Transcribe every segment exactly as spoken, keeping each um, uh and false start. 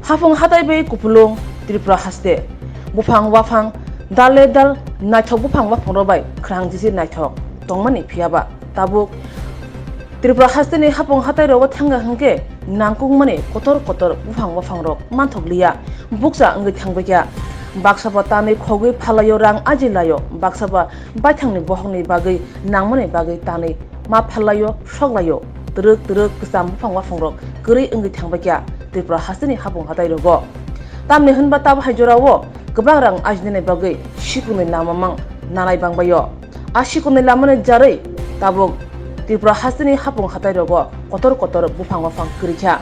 Hapung hatai bai kupulung Tripura haste. Buphang waphang dale dal naithok buphang waphang rok bai khrang jiji naithok tongmani phiyaba tabuk Tripura haste ni hapung hatai rogo thangya hwnkhe nangkukmani kotor kotor buphang waphang rok manthok liya bukcha wngwi thangbaikha. Baksa ba tanwi khogwi phalaio rang aji laio baksa ba baithangni bohokni bagwi nangmani bagwi tanwi ma phallaio, soklaio, twrwk twrwk kwcham buphang waphangrok kwrwi wngwi thangbaikha Tripura hasteni hapung hatai rogo. Tamni hwnba tabuk hai jorao kwbang rang ajinani bagwi sikhokni lama mang nanai bangbaio. A sikhokni lamani jarwi tabuk Tripura hasteni hapung hatai rogo kotor kotor buphang waphang kwrwikha.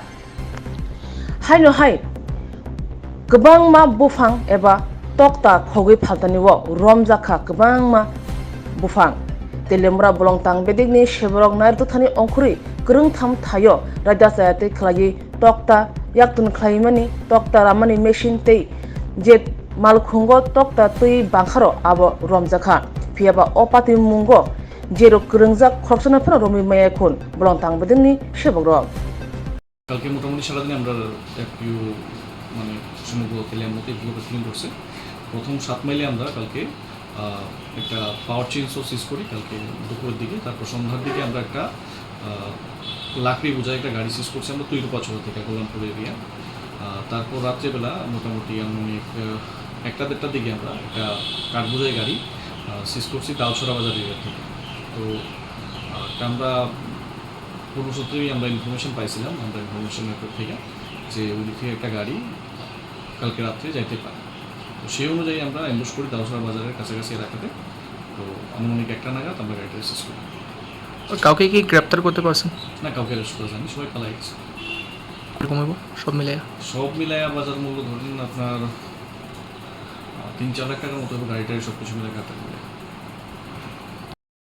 Haino hai kwbangma buphang eba tokta khogwi phaltanio romjakha kwbangma buphang. Teliamura bolongtang bedekni seborok nairwthani ongkhorwi kwrwngtham thaio raida chaya tei khlaiwi tokta yaktun khlaimani, tokta ramani machine tei je malkhungo tokta twi bangkharo abo romjakha. Phiyaba o patimungo jerok kwrwngjak khoroksano phano romwi maya khun bolongtang bedekni sebokrok. কালকে মোটামুটি সারাদিন আমরা এফপিউ মানে সমগ্র তেলিয়ামুড়াতে এগুলো ক্লিন করছে। প্রথম সাত মাইলে আমরা কালকে আহ, একটা পাওয়ার চেইনসও সিজ করি কালকে দুপুরের দিকে। তারপর সন্ধ্যার দিকে আমরা একটা আহ, লাকড়ি বোঝাই একটা গাড়ি সিজ করছি আমরা তৈরুপাছড়া থেকে কল্যাণপুর এরিয়া। আহ, তারপর রাত্রেবেলা মোটামুটি আনুমানিক আহ, একটা দেড়টার দিকে আমরা একটা কাঠ বোঝাই গাড়ি আহ, সিজ করছি দাউছড়া বাজার এরিয়া থেকে। তো আহ, একটা আমরা পূর্বসূত্রেই আমরা ইনফরমেশন পাইছিলাম, আমরা ইনফরমেশন নেটওয়ার্ক থেকে, যে ওদিক থেকে একটা গাড়ি কালকে রাত্রে যাইতে পারে। তো সেই অনুযায়ী আমরা অ্যাম্বুশ করি দাউছড়া বাজারের কাছাকাছি এলাকাতে। তো আনুমানিক একটা নাগাদ আমরা গাড়িটা অ্যারেস্ট করি। কাউকে কি গ্রেপ্তার করতে পারছেন? না, কাউকে অ্যারেস্ট করা যায়নি, সবাই পালাই গেছে। এরকম হইব সব মিলে? সব মিলাইয়া বাজার মূল্য ধরেন আপনার আহ, তিন চার লাখ টাকার মতো হবে গাড়িটারি সব কিছু মিলে গ্রেপ্তার করে।